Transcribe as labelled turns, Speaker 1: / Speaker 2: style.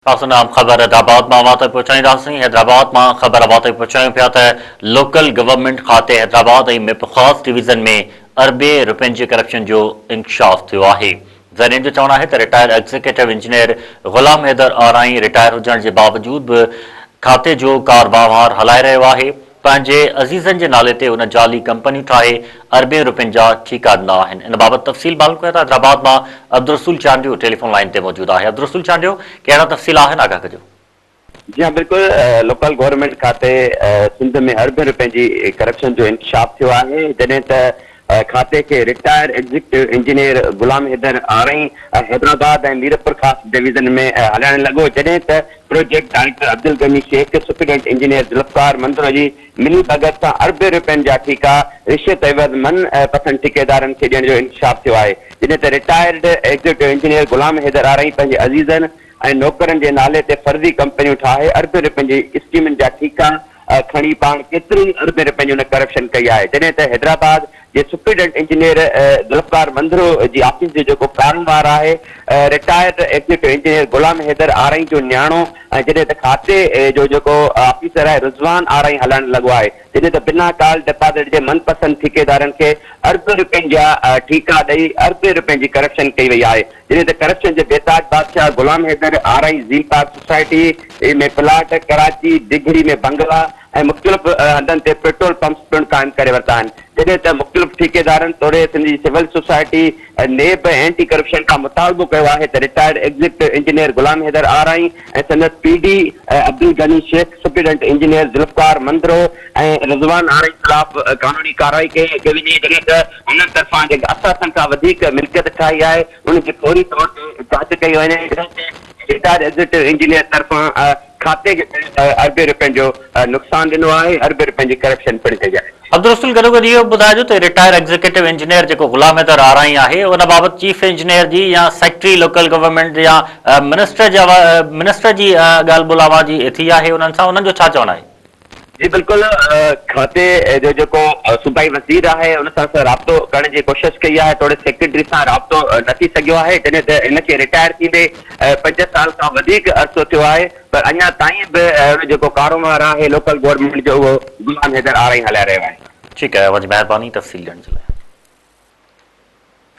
Speaker 1: پاسنام خبر حيدرآباد مان اوهان تائين پهچائينداسين. حيدرآباد مان خبر اوهان تائين پهچايون پيا ته لوڪل گورنمينٽ کاتي حيدرآباد ۽ ميرپورخاص ڊويزن ۾ اربين رپين جي ڪرپشن جو انڪشاف ٿيو آهي. ذريعن جو چوڻ آهي ته retired executive engineer Ghulam Haider Arain retire هجڻ جي باوجود به کاتي جو ڪاروهنوار هلائي رهيو آهي. پنهنجي عزيزن جي نالي تي هن جعلي ڪمپنيون ٺاهي اربين روپين جا ٺيڪا ڏنا آهن. ان بابت تفصيل معلوم ڪيون ٿا حيدرآباد مان عبدالرسول چانڊيو ٽيليفون لائين تي موجود آهي. عبدالرسول چانڊيو ڪهڙا تفصيل آهن آگاهه ڪجو.
Speaker 2: جي ها بلڪل لوڪل گورنمينٽ کاتي سنڌ ۾ اربين روپين جي ڪرپشن جو انڪشاف ٿيو آهي جڏهن ته کاتي کي retired executive engineer Ghulam Haider Arain Hyderabad ۽ Mirpurkhas division ۾ هلائڻ لڳو جڏهن ته project director Abdulghani Shaikh, superintendent engineer Zulfiqar Mandhro جي ملي ڀڳت سان اربين روپين جا ٺيڪا رشوت عيوض من پسند ٺيڪيدارن کي ڏيڻ جو انڪشاف ٿيو آهي جڏهن ته retired executive engineer Ghulam Haider Arain پنهنجي عزيزن ۽ نوڪرن جي نالي تي فرضي ڪمپنيون ٺاهي اربين روپين جي اسڪيمن جا ٺيڪا کڻي پاڻ ڪيترين ئي اربين روپين جي ان ڪرپشن ڪئي آهي جڏهن ته حيدرآباد جي سپريڊنٽ انجنيئر ذوالفقار منڌرو جي آفيس جو جيڪو ڪاروبار آهي retired executive engineer Ghulam Haider Arain جو نياڻو ۽ جڏهن ته کاتي جو جيڪو آفيسر آهي رضوان آرائين هلائڻ لڳو آهي جڏهن ته بنا ڪال ڊپازٽ جي من پسند ٺيڪيدارن کي اربين روپين جا ٺيڪا ڏئي اربين روپين جي ڪرپشن ڪئي وئي آهي جڏهن ته ڪرپشن جي بيتاج بادشاهه Ghulam Haider Arain Zeel Park society ۾ plot, Karachi, Digri ۾ بنگلا ۽ مختلف هنڌن تي پيٽرول پمپس پڻ قائم ڪري ورتا آهن، جڏهن ته مختلف ٺيڪيدارن توڙي سنڌ جي civil society, NAB ۽ anti corruption کان مطالبو ڪيو آهي ته retired executive engineer Ghulam Haider Arain ۽ سندس P D Abdulghani Shaikh, superintendent engineer Zulfiqar Mandhro ۽ Rizwan Arain خلاف قانوني ڪارروائي ڪئي وڃي، جڏهن ته هنن طرفان جيڪا اثاثن کان وڌيڪ ملڪيت ٺاهي آهي ان جي فوري طور تي جاچ ڪئي وڃي جڏهن ته رٽائرڊ ايگزيڪيوٽو انجنيئر طرفان کاتي کي پڻ اربين رپين جو نقصان ڏنو آهي اربين رپين جي ڪرپشن پڻ ڪئي آهي.
Speaker 1: عبدالرسول گڏوگڏ اهو به ٻڌائجو ته رٽائرڊ ايگزيڪيوٽو انجنيئر جيڪو غلام حيدر آرائين آهي ان بابت چيف انجنيئر جي يا سيڪريٽري لوڪل گورنمينٽ يا منسٽر جي منسٽر جي ڳالهه ٻولهه اوهان جي ٿي آهي انهن سان انهن جو ڇا چوڻ آهي؟
Speaker 2: جي بلڪل کاتي جو جيڪو صوبائي وزير آهي ان سان اسان رابطو ڪرڻ جي ڪوشش ڪئي آهي توڙي سيڪريٽري سان رابطو نه ٿي سگهيو آهي جڏهن ته هن کي رٽائر ٿيندي پنج سال کان وڌيڪ عرصو ٿيو آهي پر اڃا تائين به ان جيڪو ڪاروهنوار آهي لوڪل گورنمينٽ جو اهو غلام حيدر آرائين هلائي رهيو آهي.
Speaker 1: ٺيڪ آهي اوهان جي مهرباني تفصيل ڏيڻ جي لاء.